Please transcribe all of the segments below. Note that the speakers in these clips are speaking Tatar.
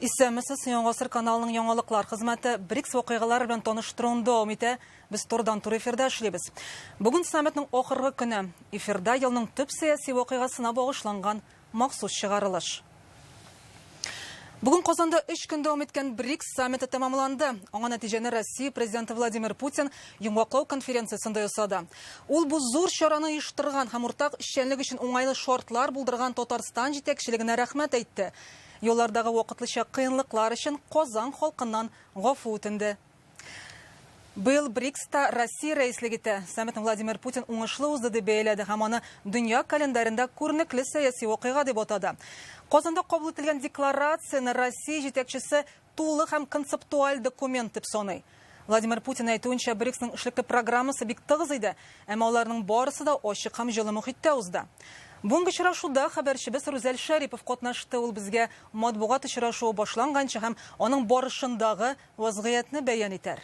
Исәнмесез, Яңа гасыр каналының яңалыклар хезмәте БРИКС вакыйгалары белән таныштыруын дәвам итә. Без турыдан-туры эфирда эшлибез. Бүген саммитның ахыргы көне. Эфирда елның төп сәяси вакыйгасына багышланган махсус чыгарылыш. Бүген Казанда өч көн дәвам иткән БРИКС саммиты тәмамланды. Аңа нәтиҗәне Россия президенты Владимир Путин йомгаклау конференциясендә ясады. Ул бу зур чараны оештырган һәм уртак эшчәнлек өчен уңайлы шартлар булдырган Татарстан җитәкчелегенә рәхмәт әйтте. Юллардагы вакытлыча кыенлыклар өчен Казан халкыннан гафу үтенде. Быел БРИКСта Россия рәислек итә. Саммитны Владимир Путин уңышлы узды дип бәяләде һәм аны дөнья календарендә күренекле сәяси вакыйга дип атады. Казанда кабул ителгән декларацияне Россия җитәкчесе тулы һәм концептуаль документ дип саный. Владимир Путин әйтүенчә, БРИКСның эшлекле программасы бик тыгыз иде, әмма аларның барысы да ачык һәм җылы мохиттә узды. Бүгенге очрашуда хәбәрчебез Рүзәл Шәрипов катнашты, ул безгә матбугат очрашуы башланганчы һәм аның барышындагы Вазгыятьне бәян итәр.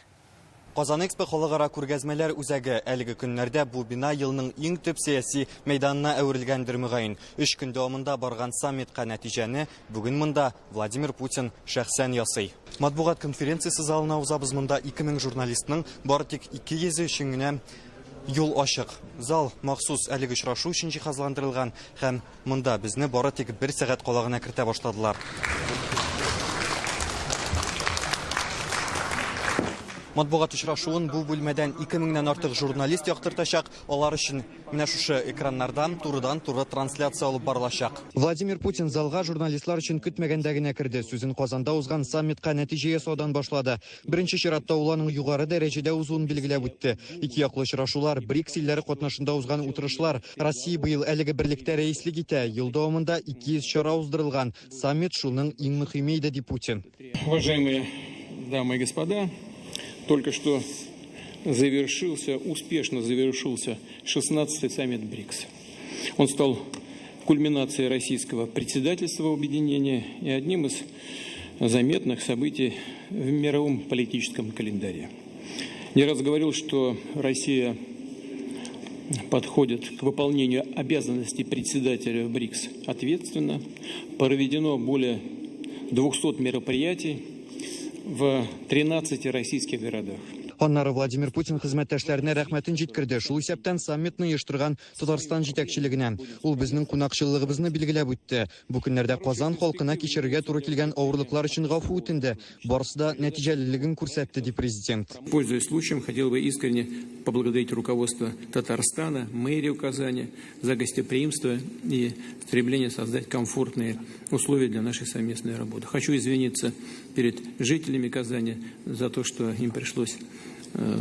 Казан Экспо халыкара күргәзмәләр үзәге. Әлеге көннәрдә бу бина елның иң төп сәяси мәйданына әверелгәндер мөгаен. Өч көн дәвамында барган саммитка нәтиҗәне бүген монда Владимир Путин шәхсән ясый. Матбугат конференциясе залына узабыз. Монда 2000 журналистның бары тик 200 өчен генә юл ачык. Зал махсус әлеге очрашу өчен җиһазландырылган һәм Монда безне бары тик бер сәгать кала гына кертә башладылар. Матбугат очрашуын бу бүлмәдән 2000-нән артык журналист яктыртачак. Алар өчен менә шушы экраннардан турыдан-туры трансляция алып барылачак. Владимир Путин залга журналистлар өчен көтмәгәндә генә керде. Сүзен Казанда узган саммитка нәтиҗә ясаудан башлады. Беренче чиратта ул аның югары дәрәҗәдә узуын билгеләп үтте. Ике яклы очрашулар, БРИКС илләре катнашында узган утырышлар. Россия быел әлеге берлектә рәислек итә. Ел дәвамында 200 чара уздырылган. Саммит шуның иң мөһиме иде, ди Путин. Уважаемые дамы и господа, только что завершился, успешно завершился 16-й саммит БРИКС. Он стал кульминацией российского председательства объединения и одним из заметных событий в мировом политическом календаре. Не раз говорил, что Россия подходит к выполнению обязанностей председателя БРИКС ответственно. Проведено более 200 мероприятий в 13 российских городах. Аннары Владимир Путин хезмәттәшләренә рәхмәтен җиткерде, шул исәптән саммитны оештырган Татарстан җитәкчелегенә. Ул безнең кунакчыллыгыбызны билгеләп үтте. Бу көннәрдә Казан халкына кичерергә туры килгән авырлыклар өчен гафу үтенде. Барысы да нәтиҗәлелеген күрсәтте, ди президент. Пользуясь случаем, хотел бы искренне поблагодарить руководство Татарстана, мэрию Казани за гостеприимство и стремление создать комфортные условия для нашей совместной работы. Хочу извиниться перед жителями Казани за то, что им пришлось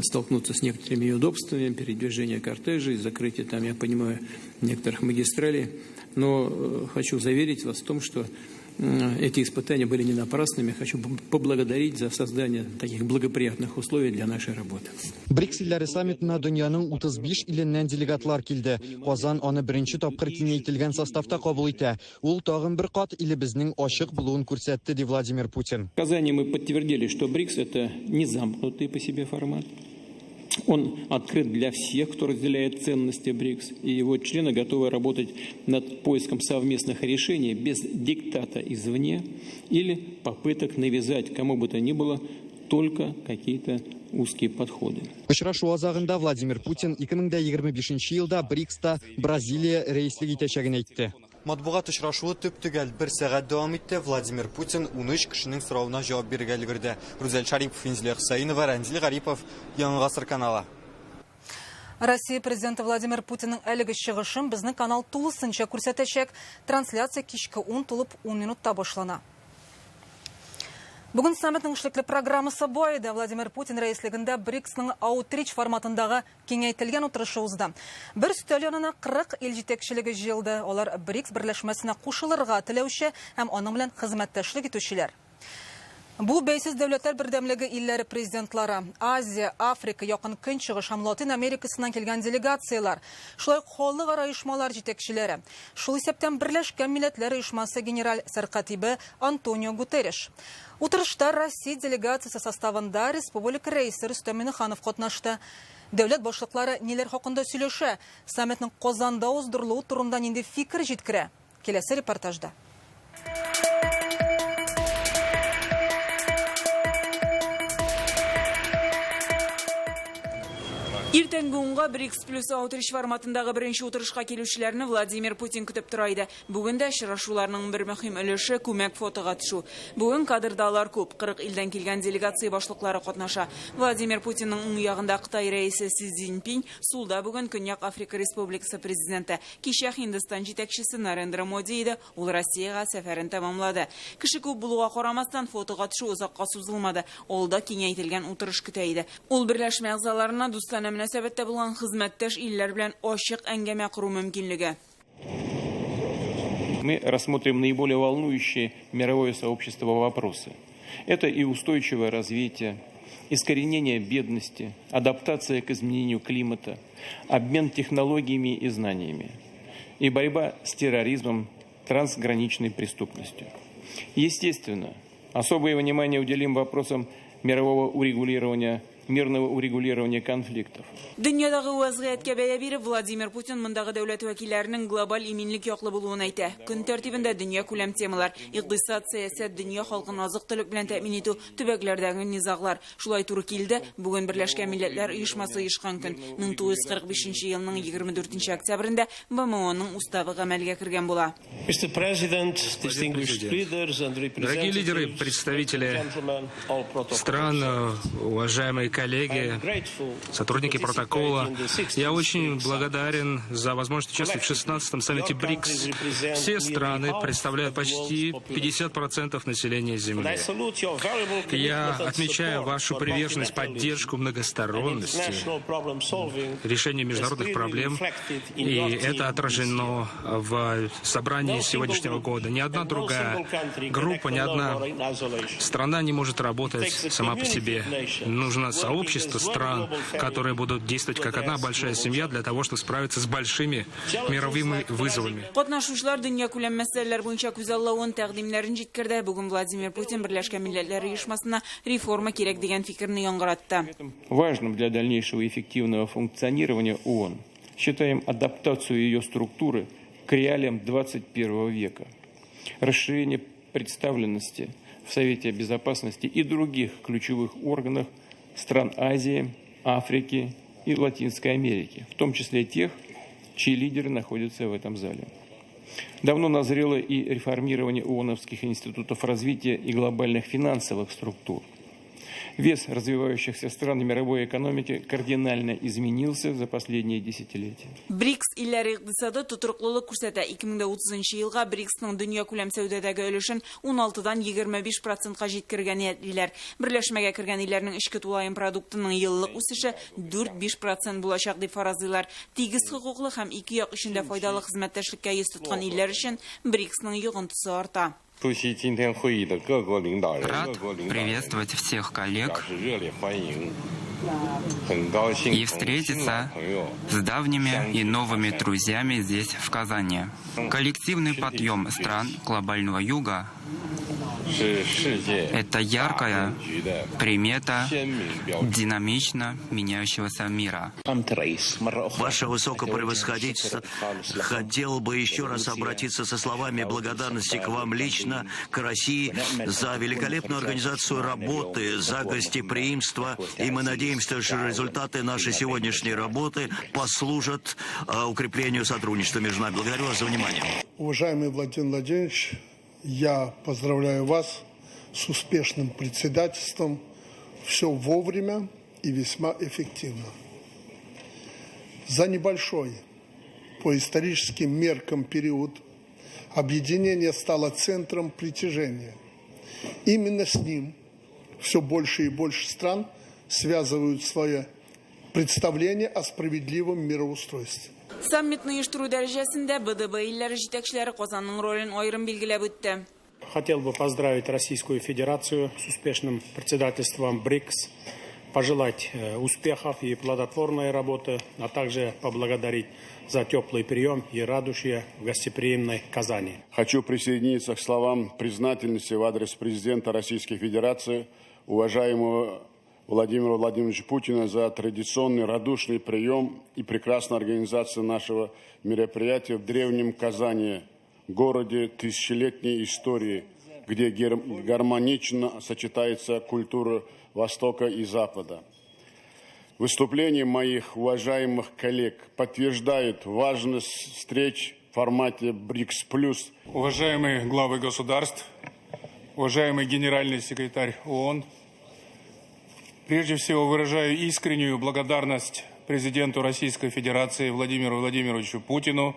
столкнуться с некоторыми неудобствами, передвижение кортежей, закрытие там, я понимаю, некоторых магистралей. Но хочу заверить вас в том, что эти испытания были не напрасными. Хочу поблагодарить за создание таких благоприятных условий для нашей работы. БРИКС илләре саммитына дөньяның 35 иленнән делегатлар килде. Казан аны беренче тапкыр киңәйтелгән составта кабул итә. Ул тагын бер кат илебезнең ачык булуын күрсәтте, ди Владимир Путин. В Казани мы подтвердили, что БРИКС это не замкнутый по себе формат. Он открыт для всех, кто разделяет ценности БРИКС, и его члены готовы работать над поиском совместных решений без диктата извне или попыток навязать кому бы то ни было только какие-то узкие подходы. Очрашу азагында Владимир Путин 2025 елда БРИКСта Бразилия рәислек итәчәген әйтте. Матбугат очрашуы төп-төгәл бер сәгать дәвам итте. Владимир Путин 13 кешенең соравына җавап бирергә өлгерде. Рүзәл Шарипов, Финзилә Хөсәенова, Рәмзил Гарипов, Яңа гасыр каналы. Россия президенты Владимир Путинның әлеге чыгышын безнең канал тулысынча күрсәтәчәк. Трансляция кичке 10 тулып 10 минутта башлана. Бүген саммитның эшлекле программасы бай иде. Владимир Путин рәислегендә БРИКСның аутрич форматындагы киңәйтелгән утырышы узды. Бер өстәл янына 40 ил җитәкчелеге җыелды. Алар БРИКС берләшмәсенә кушылырга теләүче һәм аның белән хезмәттәшлек итүчеләр. Бу бәйсез дәүләтләр бердәмлеге илләре президентлары, Азия, Африка, Якын Көнчыгыш һәм Латин Америкасыннан килгән делегацияләр, шулай ук халыкара оешмалар җитәкчеләре, шул исәптән Берләшкән Милләтләр Оешмасы генераль сәркатибе Антонио Гутерреш. Утырышта Россия делегациясе составында республика Рәисе Рөстәм Миңнеханов катнашты. Дәүләт башлыклары ниләр хакында сөйләшә, саммитның Казанда уздырылуы турында нинди фикер җиткерә? Киләсе репортажда. Иртәнге унга БРИКС плюс Outreach форматындагы беренче утырышка килүчеләрне Владимир Путин көтеп тора иде. Бүген дә очрашуларның бер мөһим өлеше күмәк фотога төшү. Бүген кадрда алар күп, 40 илдән килгән делегация башлыклары катнаша. Владимир Путинның уң ягында Кытай рәисе Си Цзиньпин, сулда бүген Көньяк Африка Республикасы президенты, кичә Һиндстан җитәкчесе Нарендра Моди иде, ул Россиягә сәфәрен тәмамлады. Кеше күп булуга карамастан фотога төшү озакка сузылмады. Алда киңәйтелгән утырыш көтә иде. Ул берләшмә әгъзаларына дустанә мөнәсәбәттә булган хезмәттәш илләр белән ачык әңгәмә кору мөмкинлеге. Мы рассмотрим наиболее волнующие мировое сообщество вопросы. Это и устойчивое развитие, искоренение бедности, адаптация к изменению климата, обмен технологиями и знаниями и борьба с терроризмом, трансграничной преступностью. Естественно, особое внимание уделим вопросам мирового урегулирования, мирного урегулирования конфликтов. Дөньядагы вазгыятькә бәя биреп, Владимир Путин мондагы дәүләт вәкилләренең глобаль иминлек яклы булуын әйтә. Көн тәртибендә дөнья күләм темалар, икътисад, сәясәт, дөнья халкын азык-төлек белән тәэмин итү, төбәкләрдәге низаглар. Шулай туры килде, бүген Берләшкән Милләтләр Оешмасы оешкан көн. 1945 елның 24 октябрендә БМОның уставы гамәлгә кергән була. Дорогие лидеры, представители стран, уважаемые коллеги, сотрудники протокола, я очень благодарен за возможность участвовать в 16-м саммите БРИКС. Все страны представляют почти 50% населения Земли. Я отмечаю вашу приверженность, поддержку многосторонности, решению международных проблем, и это отражено в собрании сегодняшнего года. Ни одна другая группа, ни одна страна не может работать сама по себе. Нужно сообщество стран, которые будут действовать как одна большая семья для того, чтобы справиться с большими мировыми вызовами. Катнашучылар дөньякүләм мәсьәләләр буенча күзаллавын, тәкъдимнәрен җиткерде. Бүген Владимир Путин Берләшкән Милләтләр Оешмасына реформа кирәк дигән фикерне яңгыратты. Важным для дальнейшего эффективного функционирования ООН считаем адаптацию ее структуры к реалиям 21 века, расширение представленности в Совете Безопасности и других ключевых органах стран Азии, Африки и Латинской Америки, в том числе тех, чьи лидеры находятся в этом зале. Давно назрело и реформирование ООНовских институтов развития и глобальных финансовых структур. Вес развивающихся стран мировой экономики кардинально изменился за последние десятилетия. БРИКС илләре икътисады тотрыклылык күрсәтә. 2030 елга БРИКСның дөньякүләм сәүдәдәге өлешен 16-дан 25%-ка җиткерергә ниятлиләр. Берләшмәгә кергән илләрнең эчке тулаем продуктының еллык үсеше 4-5% булачак дип фаразлыйлар. Тигез хокуклы һәм ике як өчен дә файдалы хезмәттәшлеккә йөз тоткан илләр өчен БРИКСның йогынтысы арта. Рад приветствовать всех коллег и встретиться с давними и новыми друзьями здесь, в Казани. Коллективный подъем стран глобального юга – это яркая примета динамично меняющегося мира. Ваше Высокопревосходительство, хотел бы еще раз обратиться со словами благодарности к вам лично, к России, за великолепную организацию работы, за гостеприимство. И мы надеемся, что результаты нашей сегодняшней работы послужат укреплению сотрудничества между нами. Благодарю вас за внимание. Уважаемый Владимир Владимирович, я поздравляю вас с успешным председательством. Все вовремя и весьма эффективно. За небольшой по историческим меркам период объединение стало центром притяжения. Именно с ним все больше и больше стран связывают свое представление о справедливом мироустройстве. Саммитны оештыру дәрәҗәсендә БДБ илләре җитәкчеләре Казанның ролен аерым билгеләп үтте. Хотел бы поздравить Российскую Федерацию с успешным председательством БРИКС, пожелать успехов и плодотворной работы, а также поблагодарить за теплый прием и радушие в гостеприимной Казани. Хочу присоединиться к словам признательности в адрес президента Российской Федерации, уважаемого Владимира Владимировича Путина, за традиционный радушный прием и прекрасную организацию нашего мероприятия в древнем Казани, городе тысячелетней истории, где гармонично сочетается культура Востока и Запада. Выступления моих уважаемых коллег подтверждают важность встреч в формате БРИКС+. Уважаемые главы государств, уважаемый генеральный секретарь ООН, прежде всего выражаю искреннюю благодарность президенту Российской Федерации Владимиру Владимировичу Путину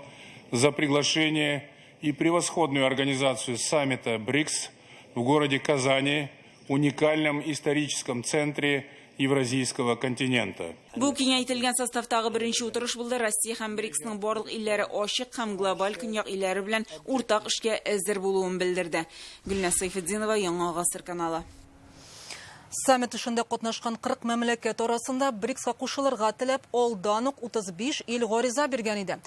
за приглашение и превосходную организацию саммита БРИКС в городе Казани, уникальном историческом центре Евразийского континента. Бу киңәйтелгән составтагы беренче утырыш булды. Россия һәм БРИКСның барлык илләре ачык һәм глобаль көньяк илләре белән уртак эшкә әзер булуын белдерде. Гөлназ Сайфетдинова, Яңа Гасыр каналы. Саммит эшендә катнашкан 40 мәмләкәт арасында БРИКСка кушылырга теләп алдан ук 35 ил гариза биргән иде.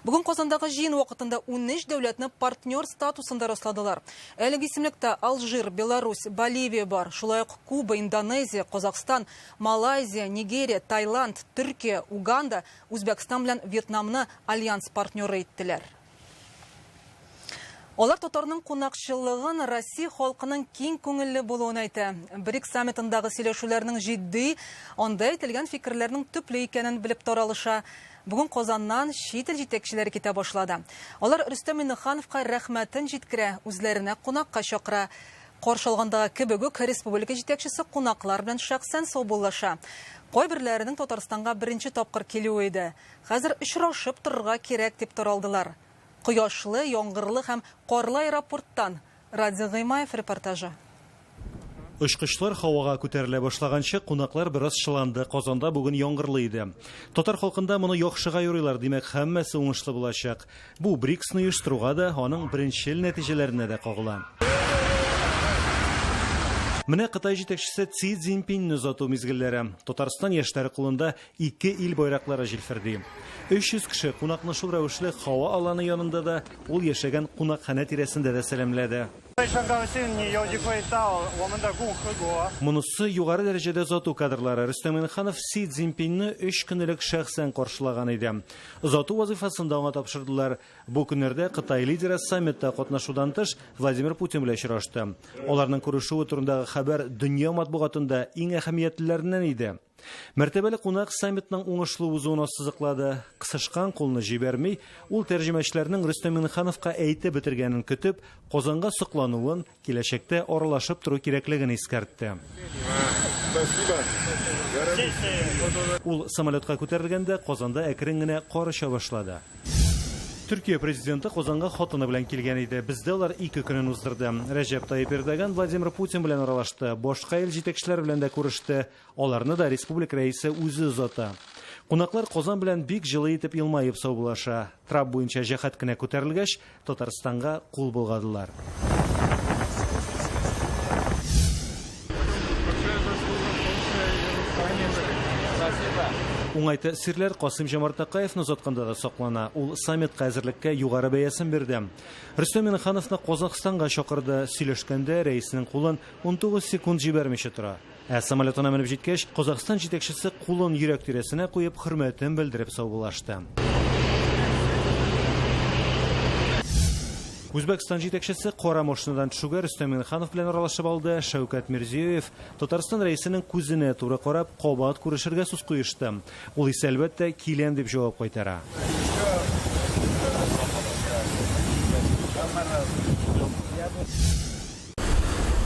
Бүген Казандагы җыен вакытында 13 дәүләтне партнер статусында расладылар. Әлеге исемлектә Алжир, Беларусь, Боливия бар. Шулай ук Куба, Индонезия, Казахстан, Малайзия, Нигерия, Таиланд, Төркия, Уганда, Үзбәкстан белән Вьетнамны альянс партнеры иттеләр. Алар татарның кунакчыллыгын Россия халкының киң күңелле булуын әйтә. БРИКС саммитындагы сөйләшүләрнең җитди, анда әйтелгән фикерләрнең төпле икәнен белеп таралыша. Бүген Казаннан чит ил җитәкчеләре китә башлады. Алар Рөстәм Миңнехановка рәхмәтен җиткерә, үзләренә кунакка чакыра. Каршы алгандагы кебек үк республика җитәкчесе кунаклар белән шәхсән саубуллаша. Кайберләренең Татарстанга беренче тапкыр килүе иде. Хәзер очрашып торырга кирәк дип таралдылар. Кояшлы, яңгырлы һәм карлы аэропорттан Радий Гыймаев репортажы. Очкычлар һавага күтәрелә башлаганчы кунаклар бераз чыланды. Казанда бүген яңгырлы иде. Татар халкында моны яхшыга юрыйлар, димәк, һәммәсе уңышлы булачак. Бу БРИКСны оештыруга да, аның беренчел нәтиҗәләренә дә кагыла. Менә Кытай җитәкчесе Си Цзиньпинне озату мизгелләре. Татарстан яшьләре кулында ике ил байраклары җилферди. 300 кеше кунакны шул рәвешле һава аланы янында да, ул яшәгән кунакханә тирәсендә дә сәламләде. Монысы югары дәрәҗәдә озату кадрлары. Рөстәм Миңнеханов Си Цзиньпинне 3 көн элек шәхсән каршылаган иде. Озату вазифасын да аңа тапшырдылар. Бу көннәрдә Кытай лидеры саммитта катнашудан тыш Владимир Путин белән очрашты. Аларның күрешүе турындагы хәбәр дөнья матбугатында иң әһәмиятлеләреннән иде. Мәртәбәле кунак саммитның уңышлы узуын ассызыклады. Кысышкан кулны җибәрми, ул тәрҗемәчеләрнең Рөстәм Миңнехановка әйтеп бетергәнен көтеп, Казанга соклануын, киләчәктә аралашып тору кирәклеген искәртте. Ул самолетка күтәрелгәндә Казанда әкрен генә кар оча башлады. Төркия президенты Казанга хатыны белән килгән иде. Бездә алар 2 көнен уздырды. Рәҗәп Тайип Эрдоган Владимир Путин белән аралашты. Башка ил җитәкчеләре белән дә күреште. Аларны да республика рәисе үзе озата. Кунаклар Казан белән бик җылы итеп елмаеп саубуллаша. Трап буенча җәһәт кенә күтәрелгәч, Татарстанга кул болгадылар. Уңай тәэсирләр Касым Җомарт Токаевны озатканда да саклана. Ул саммитка әзерлеккә югары бәясен бирде. Рөстәм Миңнехановны Казахстанга чакырды. Сөйләшкәндә рәиснең кулын 19 секунд җибәрмичә тора. Ә самолетына менеп җиткәч, Казахстан җитәкчесе кулын йөрәк тирәсенә куеп, хөрмәтен белдереп саубуллашты. Үзбәкстан җитәкчесе кара машинадан төшүгә Рөстәм Миңнеханов белән аралашып алды. Шәүкәт Мирзиёев Татарстан рәисенең күзенә туры карап, кабат күрешергә сүз куешты. Ул исә әлбәттә киләм дип җавап кайтара.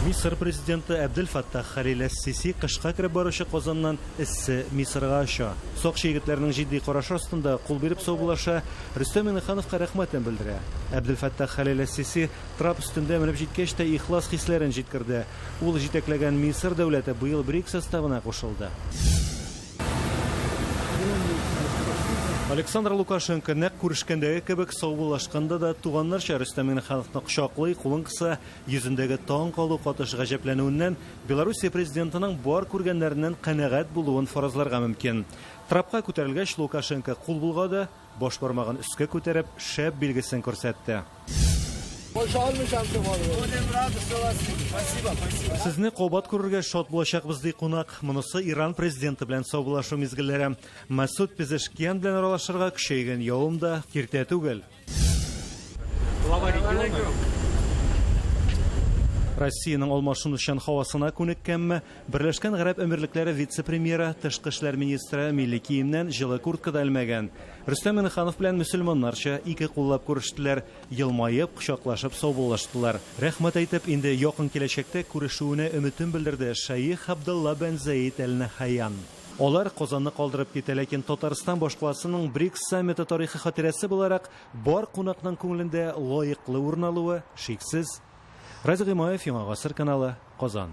Мисыр президенты Әбдел Фаттах Халил әс-Сиси кышка кереп баручы Казаннан эссе Мисырга оча. Сакчы егетләрнең җитди карашы астында кул биреп саубуллаша, Рөстәм Миңнехановка рәхмәтен белдерә. Әбдел Фаттах Халил әс-Сиси трап өстендә менеп җиткәч тә ихлас хисләрен җиткерде. Ул җитәкләгән Мисыр дәүләте быел БРИКС составына кушылды. Александр Лукашенко нәкъ күрешкәндәге кебек саубуллашканда да туганнарча Рөстәм Миңнехановны кочаклый, кулын кыса, йөзендәге таң калу катыш гаҗәпләнүеннән Белоруссия президентының бар күргәннәреннән канәгать булуын фаразларга мөмкин. Трапка күтәрелгәч Лукашенко кул болгады, баш бармагын өскә күтәреп, шәп билгесен күрсәтте. Сезне кабат күрергә шат булачакбыз, ди кунак. Монысы Иран президенты белән саубуллашу мизгелләре. Масуд Пезешкиан белән аралашырга көчәйгән явым да киртә түгел. Россиянең алмашынучан һавасына күнеккәнме? Берләшкән Гарәп Әмирлекләре вице-премьеры, тышкы эшләр министры милли киемнән җылы куртка да элмәгән. Рөстәм Миңнеханов белән мөселманнарча ике куллап күрештеләр, елмаеп, кочаклашып саубуллаштылар. Рәхмәт әйтеп, инде якын киләчәктә күрешүенә өметен белдерде шәех Абдулла бән Зәид әл-Нахаян. Алар Казанны калдырып китә, ләкин Татарстан башкаласының БРИКС саммиты тарихи хатирәсе буларак бар кунакның күңелендә лаеклы урын алуы шиксез. Разил Гыймаев, Яңа Гасыр каналы, Казан.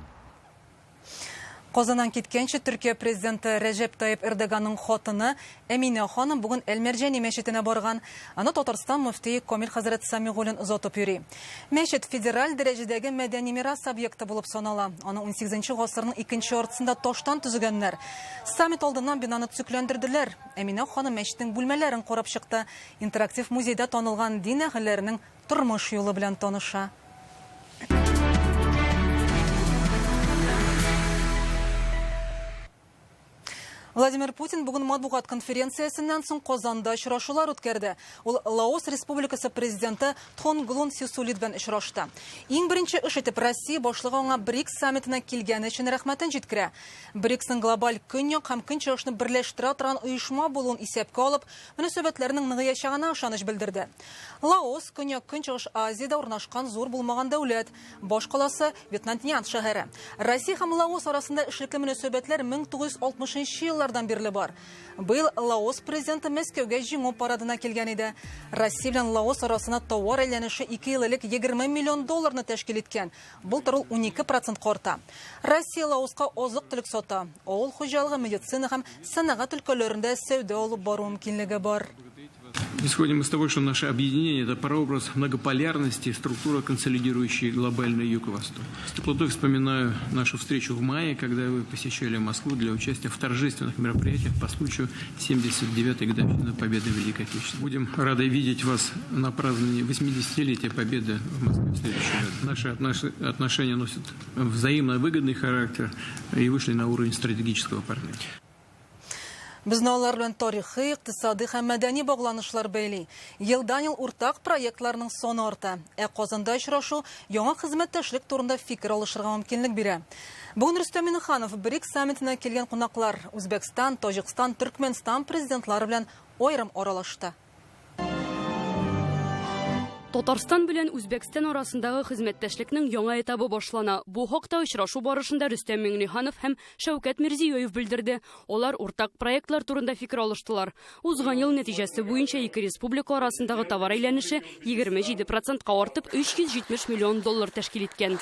Казаннан киткәнче Төркия президенты Рәҗәп Тайип Эрдоганның хатыны Әминә ханым бүген Әл-Мәрҗани мәчетенә барган. Аны Татарстан мөфтие Камил хәзрәт Самигуллин озатып йөри. Мәчет федераль дәрәҗәдәге мәдәни мирас объекты булып санала. Аны унсигезенче гасырның икенче яртысында таштан төзегәннәр. Саммит алдыннан бинаны төзекләндерделәр. Әминә ханым мәчетнең бүлмәләрен карап чыкты. Интерактив музейда танылган дин әһелләренең тормыш юлы белән таныша. Владимир Путин бүген матбугат конференциясеннән соң Казанда очрашулар үткәрде. Ул Лаос Республикасы президенты Тхонглун Сисулит белән очрашты. Иң беренче эш итеп Россия башлыгы аңа БРИКС саммитына килгәне өчен рәхмәтен җиткерә. БРИКСның глобаль көньяк һәм көнчыгышны берләштерә торган оешма булуын исәпкә алып, мөнәсәбәтләрнең ныгыячагына ышаныч белдерде. Лаос, Көньяк-Көнчыгыш Азиядә урнашкан зур булмаган дәүләт. Баш каласы, Вьетнантьян шәһәре. Россия һәм Лаос арасында эшлекле мөнәсәбәтләр 1960 нчы еллардан бирле бар. Быел Лаос президенты Мәскәүгә Җиңү парадына килгән иде. Россия белән Лаос арасында товар әйләнеше ике ел элек 20 миллион долларны тәшкил иткән. Былтыр ул 12 процентка арта. Россия Лаоска азык-төлек сата. Авыл хуҗалыгы, медицина һәм сәнәгать өлкәләрендә сәүдә алып бару мөмкинлеге бар. Исходим из того, что наше объединение – это прообраз многополярности, структура, консолидирующая глобальный юг и восток. С теплотой вспоминаю нашу встречу в мае, когда вы посещали Москву для участия в торжественных мероприятиях по случаю 79-й годовщины Победы в Великой Отечественной. Будем рады видеть вас на праздновании 80-летия Победы в Москве в следующем году. Наши отношения носят взаимно выгодный характер и вышли на уровень стратегического партнерства. Безне алар белән тарихи, икътисади һәм мәдәни багланышлар бәйли. Елдан-ел уртак проектларның саны арта. Ә Казанда очрашу яңа хезмәттәшлек турында фикер алышырга мөмкинлек бирә. Бүген Рөстәм Миңнеханов БРИКС саммитына килгән кунаклар, Үзбәкстан, Таҗикстан, Төркмәнстан президентлары белән аерым аралашты. Татарстан белән Үзбәкстан арасындагы хезмәттәшлекнең яңа этабы башлана. Бу хакта очрашу барышында Рөстәм Миңнеханов һәм Шәүкәт Мирзиёев белдерде. Алар уртак проектлар турында фикер алыштылар. Узган ел нәтиҗәсе буенча ике республика арасындагы товар әйләнеше 27 процентка артып, 370 миллион доллар тәшкил иткән.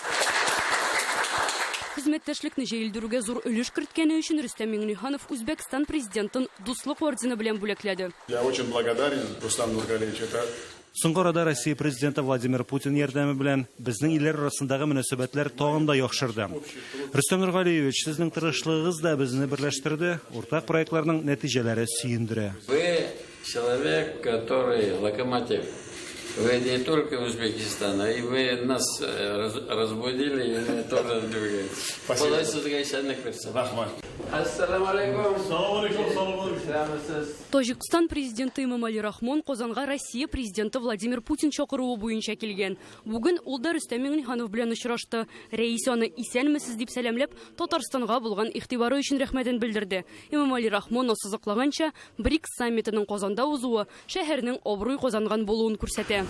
Хезмәттәшлекне җәелдерүгә зур өлеш керткәне өчен Рөстәм Миңнеханов Үзбәкстан президентын Дуслык ордены белән бүләкләде. Я очень благодарен, Рустам Нургалиевич, это Соңгы арада Россия президенты Владимир Путин ярдәме белән безнең илләр арасындагы мөнәсәбәтләр тагын да яхшырды. Рөстәм Нургалиевич, сезнең тырышлыгыгыз да безне берләштерде, уртак проектларның нәтиҗәләре сөендерә. Вы человек, который локомотив. Вы не только Узбекистана, и вы нас разбудили, и мы тоже двигаемся. Спасибо. Ходай сезгә исәнлек бирсен. Рәхмәт. Ассаламу алейкум. Салам алейкум, салам алейкум. Исәнмесез. Таҗикстан президенты Эмомали Рахмон Казанга Россия президенты Владимир Путин чакыруы буенча килгән. Бүген ул да Рөстәм Миңнеханов белән очрашты. Рәис аны исәнмесез дип сәламләп, Татарстанга булган игътибары өчен рәхмәтен белдерде. Эмомали Рахмон ассызыклаганча, БРИКС саммитының Казанда узуы шәһәрнең абруй казанган булуын күрсәтә.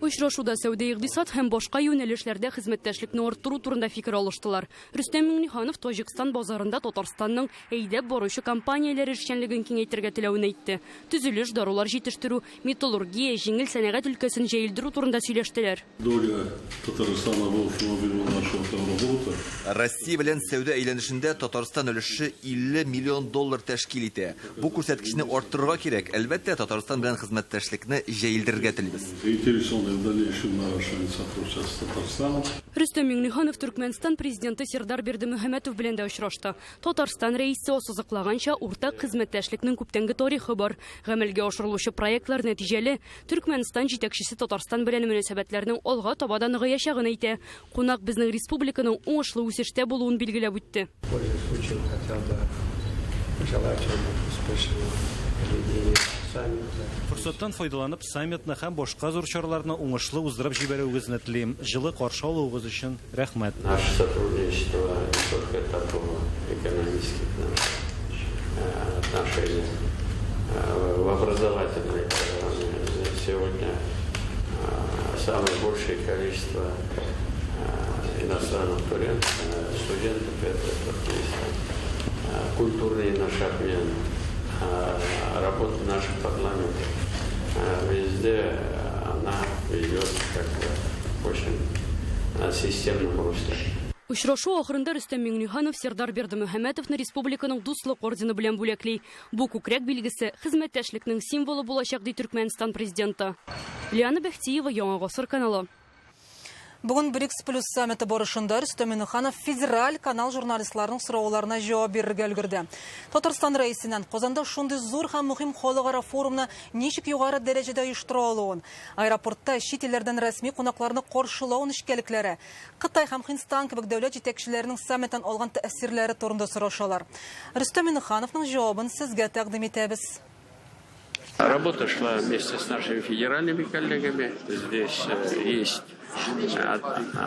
Очрашуда сәүдә, икътисад һәм башка юнәлешләрдә хезмәттәшлекне арттыру турында фикер алыштылар. Рөстәм Миңнеханов Таҗикстан базарында Татарстанның әйдәп баручы компанияләре эшчәнлеген киңәйтергә теләвен әйтте. Төзелеш, дарулар җитештерү, металлургия, җиңел сәнәгать өлкәсен җәелдерү турында сөйләштеләр. Доля Татарстана в общем объеме нашего товарооборота. Россия белән сәүдә әйләнешендә Татарстан өлеше 50 миллион доллар тәшкил итә. Бу күрсәткечне арттырырга кирәк. Әлбәттә, Татарстан белән хезмәттәшлекне җәелдерергә телибез. Заинтересованы в дальнейшем наращивании сотрудничества с Татарстаном. Рөстәм Миңнеханов Төркмәнстан президенты Сердар Бердымөхәммәтов белән дә очрашты. Татарстан рәисе ассызыклаганча, уртак хезмәттәшлекнең күптәнге тарихы бар. Гамәлгә ашырылучы проектлар нәтиҗәле. Төркмәнстан җитәкчесе Татарстан белән мөнәсәбәтләрнең алга таба да ныгыячагын әйтә. Кунак безнең республиканың уңышлы үсештә булуын билгеләп үтте. Пользуясь случаем, хотел бы Пожелать вам успешного проведения саммита. Форсаттан файдаланып, саммитны һәм башка зур чараларны уңышлы уздырып җибәрүегезне телим. Җылы каршы алуыгыз өчен рәхмәт. Наше сотрудничество не только торгово-экономических наших отношений, в образовательной программе. Сегодня самое большее количество иностранных студентов это Туркменистан. Культурный наш обмен, работа наших парламентов, везде она ведет как бы очень системном русле. Очрашу ахырында Рөстәм Миңнеханов Сердар Бердымөхәммәтовны республиканың Дуслык ордены белән бүләкли. Бу күкрәк билгесе хезмәттәшлекнең символы булачак, ди Төркмәнстан президенты. Лиана Бәхтиева, Яңа Гасыр каналы. Бүген БРИКС плюс саммиты барышында Рөстәм Миңнеханов федераль канал журналистларының сорауларына җавап бирергә өлгерде. Татарстан рәисеннән Казанда шундый зур һәм мөһим халыкара форумны ничек югары дәрәҗәдә оештыра алуын, аэропортта чит илләрдән рәсми кунакларны каршылау нечкәлекләре, Кытай һәм Һиндстан кебек дәүләт җитәкчеләренең саммиттан алган тәэсирләре турында сорашалар. Рөстәм Миңнехановның җавабын сезгә тәкъдим итәбез. Работа шла вместе с нашими федеральными коллегами. Здесь есть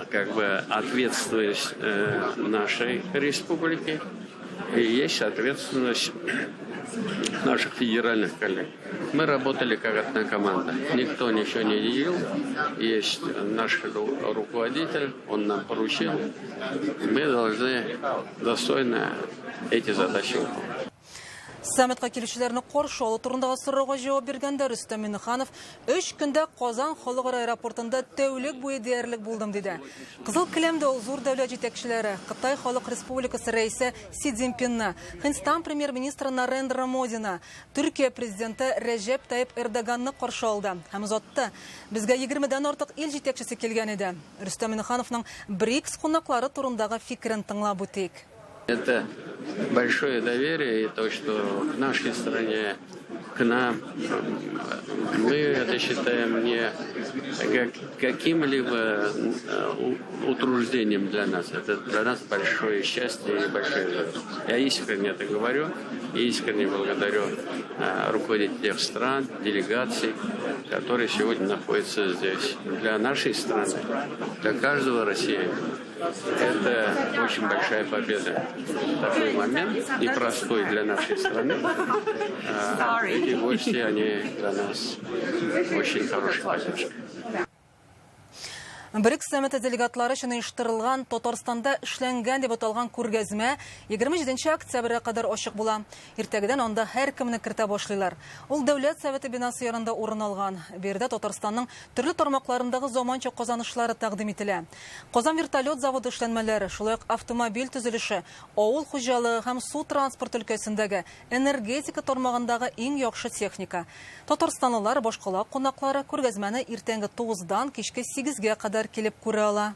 как бы ответственность нашей республики и есть ответственность наших федеральных коллег. Мы работали как одна команда. Никто ничего не делил. Есть наш руководитель, он нам поручил. Мы должны достойно эти задачи выполнять. Саммитка килүчеләрне каршы алу турындагы сорауга җавап биргәндә Рөстәм Миңнеханов 3 көндә Казан халыкара аэропортында тәүлек буе диярлек булдым диде. Кызыл келәмдә ул зур дәүләт җитәкчеләре, Кытай Халык Республикасы рәисе Си Цзиньпинны, Һиндстан премьер-министры Нарендра Модины, Төркия президенты Рәҗәп Тайип Эрдоганны каршы алды һәм озатты. Безгә 20дән артык ил җитәкчесе килгән иде. Рөстәм Миңнехановның БРИКС кунаклары турындагы фикерен тыңлап үтик. Это большое доверие и то, что в нашей стране, к нам, мы это считаем не каким-либо утруждением для нас. Это для нас большое счастье и большое доверие. Я искренне это говорю и искренне благодарю руководителей тех стран, делегаций, которые сегодня находятся здесь. Для нашей страны, для каждого россиянина это очень большая победа. Такой момент непростой для нашей страны. Эти гости, они для нас очень хорошая поддержка. БРИКС саммиты делегатлары өчен оештырылган Татарстанда эшләнгән дип аталган күргәзмә 27 октябрьгә кадәр ачык була. Иртәгедән анда һәркемне кертә башлыйлар. Ул Дәүләт Советы бинасы янында урын алган. Биредә Татарстанның төрле тармакларындагы заманча казанышлары тәкъдим ителә. Казан вертолет заводы эшләнмәләре, шулай ук автомобиль төзелеше, авыл хуҗалыгы һәм су транспорт өлкәсендәге, энергетика тармагындагы иң яхшы техника. Татарстанлылар, башкала кунаклары күргәзмәне иртәнге 9-дан кичке 8-гә кадәр килеп күрә ала.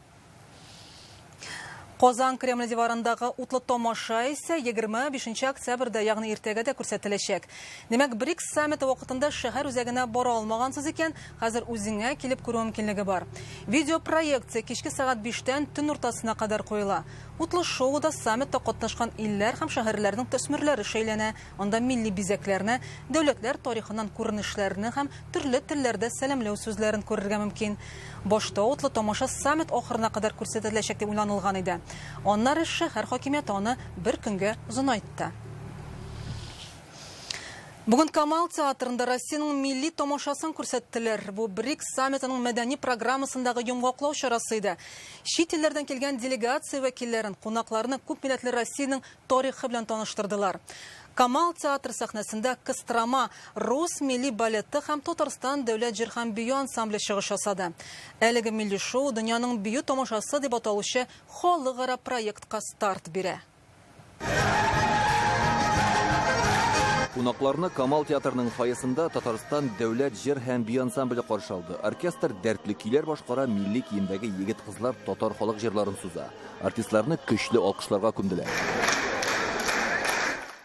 Казан Кремль диварындагы утлы тамаша исә 25 октябрьдә, ягъни иртәгә дә күрсәтеләчәк. Димәк, БРИКС саммиты вакытында шәһәр үзәгенә бара алмагансыз икән, хәзер үзеңә килеп күрү мөмкинлеге бар. Видеопроекция кичке сәгать 5-тән төн уртасына кадәр куела. Утлы шоуда саммитта катнашкан илләр һәм шәһәрләрнең төсмерләре шәйләнә. Анда милли бизәкләрне, дәүләтләр тарихыннан күренешләрне һәм төрле телләрдә сәламләү сүзләрен күрергә мөмкин. Башта утлы тамаша саммит ахырына кадәр күрсәтеләчәк дип уйланылган иде. Аннары шәһәр хакимияте аны бер көнгә озынайтты. Бүген Камал театрында Россиянең милли тамашасын күрсәттеләр. Бу БРИКС саммитының мәдәни программасындагы йомгаклау чарасы иде. Чит илләрдән килгән делегация вәкилләрен, кунакларны күп милләтле Россиянең тарихы белән таныштырдылар. Камал театры сәхнәсендә Кострома рус милли балеты һәм Татарстан дәүләт җыр һәм бию ансамбле чыгыш ясады. Әлеге милли шоу дөньяның бию тамашасы дип аталучы халыкара проектка старт бирә. Кунакларны Камал театрының фойесында Татарстан дәүләт җыр һәм бию ансамбле каршы алды. Оркестр дәртле көйләр башкара, милли киемдәге егет-кызлар татар халык җырларын суза. Артистларны көчле алкышларга күмделәр.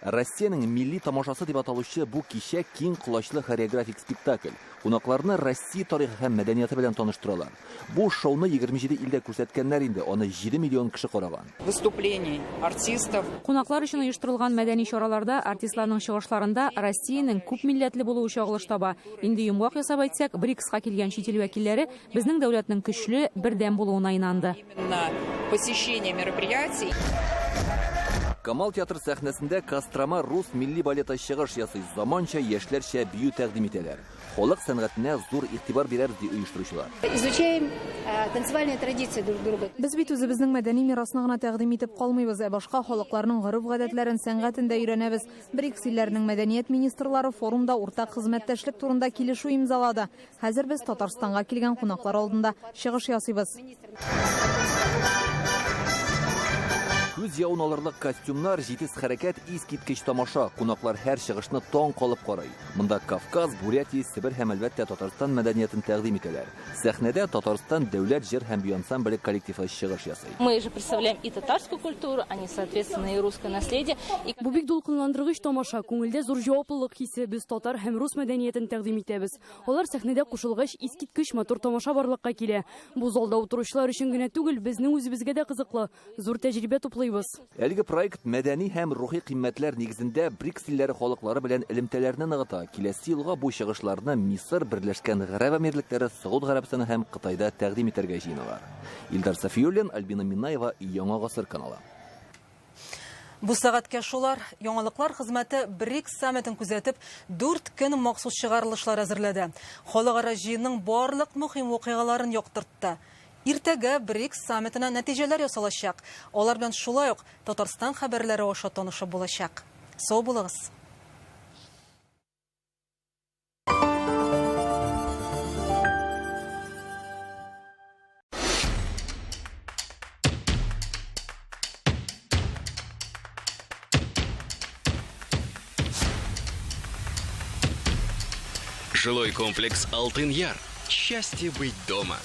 Россиянең милли тамашасы дип аталучы бу кичә киң колачлы хореографик спектакль. Кунакларны Россия тарихы һәм мәдәнияте белән таныштыралар. Бу шоуны 27 илдә күрсәткәннәр инде, аны 7 миллион кеше караган. Выступлений артистов. Кунаклар өчен оештырылган мәдәни чараларда, артистларның чыгышларында Россиянең күп милләтле булуы чагылыш таба. Инде йомгак ясап әйтсәк, БРИКСка килгән чит ил вәкилләре безнең дәүләтнең көчле, бердәм булуына инанды. Именно посещение мероприятий. Камал театры сәхнәсендә Кострома рус милли балеты чыгыш ясый. Заманча яшьләрчә бию тәкъдим итәләр. Халык сәнгатенә зур игътибар бирәбез, ди оештыручылар. Изучаем танцевальные традиции друг друга. Без бит үзебезнең мәдәни мирасны гына тәкъдим итеп калмыйбыз, ә башка халыкларның гореф-гадәтләрен, сәнгатен дә өйрәнәбез. БРИКС илләренең мәдәният министрлары форумда уртак хезмәттәшлек турында килешү имзалады. Хәзер без Татарстанга килгән кунаклар алдында чыгыш ясыйбыз. Күз явын алырлык костюмнар, җитез хәрәкәт, искиткеч тамаша. Кунаклар һәр чыгышны таң калып карый. Монда Кавказ, Бурятия, Себер һәм, әлбәттә, Татарстан мәдәниятен тәкъдим итәләр. Сәхнәдә Татарстан дәүләт җыр һәм бию ансамбле коллективы чыгыш ясый. Мы же представляем и татарскую культуру, они, соответственно, и русское наследие. И Бу бик дулкынландыргыч тамаша, күңелдә зур җаваплылык хисе. Без татар һәм рус мәдәниятен тәкъдим итәбез. Алар сәхнәдә кушылгач, искиткеч матур тамаша барлыкка килә. Бу залда утыручылар өчен генә түгел, безнең үзебезгә дә кызыклы. Зур тәҗрибә туплыйбыз. Әлеге проект мәдәни һәм рухи кыйммәтләр нигезендә БРИКС илләре халыклары белән элемтәләрне ныгыта. Киләсе елга бу чыгышларны Мисыр, Берләшкән Гарәп Әмирлекләре, Сауд Гарәбстаны һәм Кытайда тәкъдим итәргә җыеналар. Илдар Сафиуллин, Альбина Минаева, Яңа Гасыр каналы. Бу сәгатькә шулар. Яңалыклар хезмәте БРИКС саммитын күзәтеп, 4 көн махсус чыгарылышлар әзерләде. Халыкара җыенның барлык мөһим вакыйгаларын яктыртты. Иртәгә БРИКС саммитына нәтиҗәләр ясалачак. Алар белән шулай ук Татарстан хәбәрләре аша танышып булачак. Сау булыгыз. Жилой комплекс «Алтын-Яр». Счастье быть дома.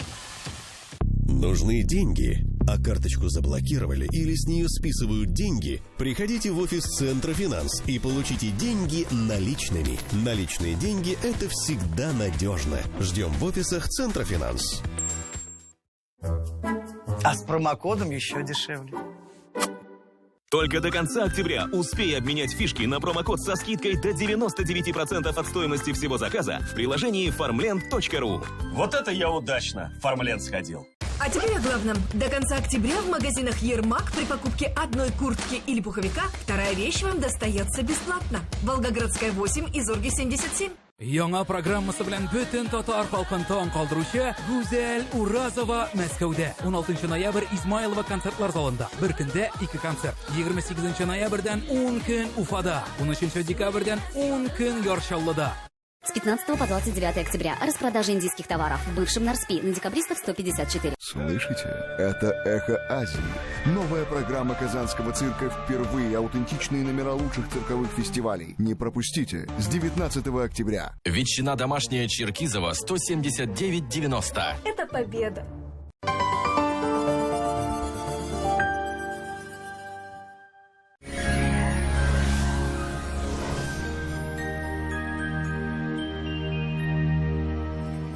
Нужны деньги, а карточку заблокировали или с нее списывают деньги? Приходите в офис Центра Финанс и получите деньги наличными. Наличные деньги – это всегда надежно. Ждем в офисах Центра Финанс. А с промокодом еще дешевле. Только до конца октября успей обменять фишки на промокод со скидкой до 99% от стоимости всего заказа в приложении farmland.ru. Вот это я удачно в Фармленд сходил. А теперь о главном. До конца октября в магазинах Ермак при покупке одной куртки или пуховика вторая вещь вам достается бесплатно. Волгоградская 8 и Зорге 77. Яңа программасы белән бөтен татар халкын таң калдыручы Гүзәл Уразова Мәскәүдә. 16 ноябрь Измайлова концертлар залында. Бер көндә ике концерт. 28 ноябрьдән 10 көн Уфада. 13 декабрьдән 10 көн Яр Чаллыда. С 15 по 29 октября. Распродажа индийских товаров в бывшем Нарспи на Декабристов 154. Слышите? Это «Эхо Азии». Новая программа Казанского цирка. Впервые аутентичные номера лучших цирковых фестивалей. Не пропустите. С 19 октября. Ветчина домашняя Черкизова 179,90. Это победа.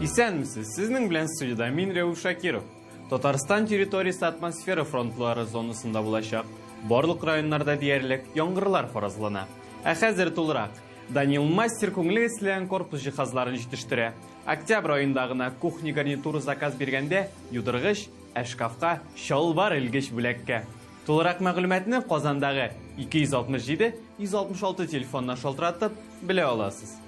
Исәнмесез, сезнең белән студияда мин Рәүф Шакиров. Татарстан территориясе атмосфера фронтлары зонасында булачак. Барлык районнарда диярлек яңгырлар фаразлана. Ә хәзер тулырак. Данил Мастер күңеле эсләгән корпус җиһазларын җитештерә. Октябрь аенда гына кухня гарнитуры заказ биргәндә юдыргыч, ә шкафка чалбар элгеч бүләккә. Тулырак мәгълүматны Казандагы 267 166 телефонына шалтыратып белә аласыз.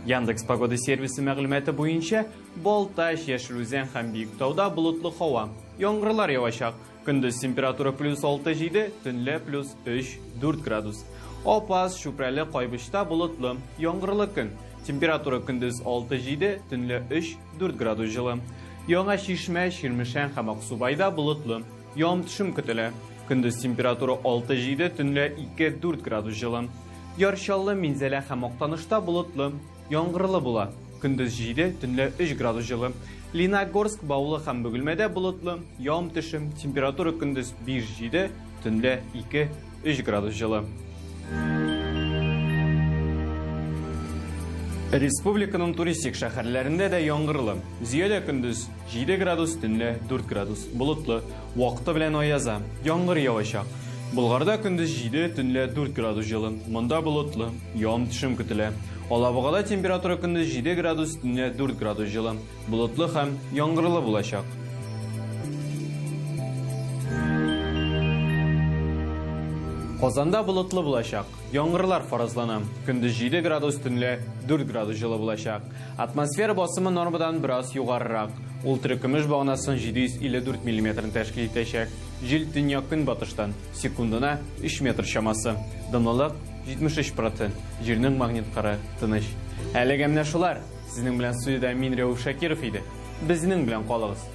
Яндекс Погода сервисы мәгълүматы буенча Балтач, Яшел Үзән һәм Биектауда болытлы һава. Яңгырлар явачак. Көндез температура плюс 6-7, төнлә плюс 3-4 градус. Апас, Чүпрәле, Кайбычта болытлы, яңгырлы көн. Температура көндез 6-7, төнлә 3-4 градус җылы. Яңа Чишмә, Чирмешән һәм Аксубайда болытлы. Явым-төшем көтелә. Көндез температура 6-7, төнлә 2-4 градус җылы. Яр Чаллы, Минзәлә һәм Актанышта болытлы, яңгырлы була. Көндез 7, төнлә 3 градус җылы. Лениногорск, Баулы һәм Бөгелмәдә болытлы, явым-төшем, температура көндез 5-7, төнлә 2-3 градус җылы. Республиканың туристик шәһәрләрендә дә яңгырлы. Зөядә көндез 7 градус, төнлә 4 градус. Болытлы, вакыты белән аяза, яңгыр явачак. Болгарда көндез 7, төнлә 4 градус җылы. Монда болытлы, явым-төшем көтелә. Алабугада температура көндез 7 градус, төнлә 4 градус җылы. Болытлы һәм яңгырлы булачак. Казанда болытлы булачак. Яңгырлар фаразлана. Көндез 7 градус, төнлә 4 градус җылы булачак. Атмосфера басымы нормадан бераз югарырак. Ул терекөмеш баганасын 754 миллиметрын тәшкил итәчәк. Җил төньяк-көнбатыштан, секундына 3 метр чамасы. Дымлылык 73 процент. Җирнең магнит кыры тыныч. Әлегә менә шулар. Сезнең белән студиядә мин Рәүф Шакиров иде. Безнең белән калыгыз.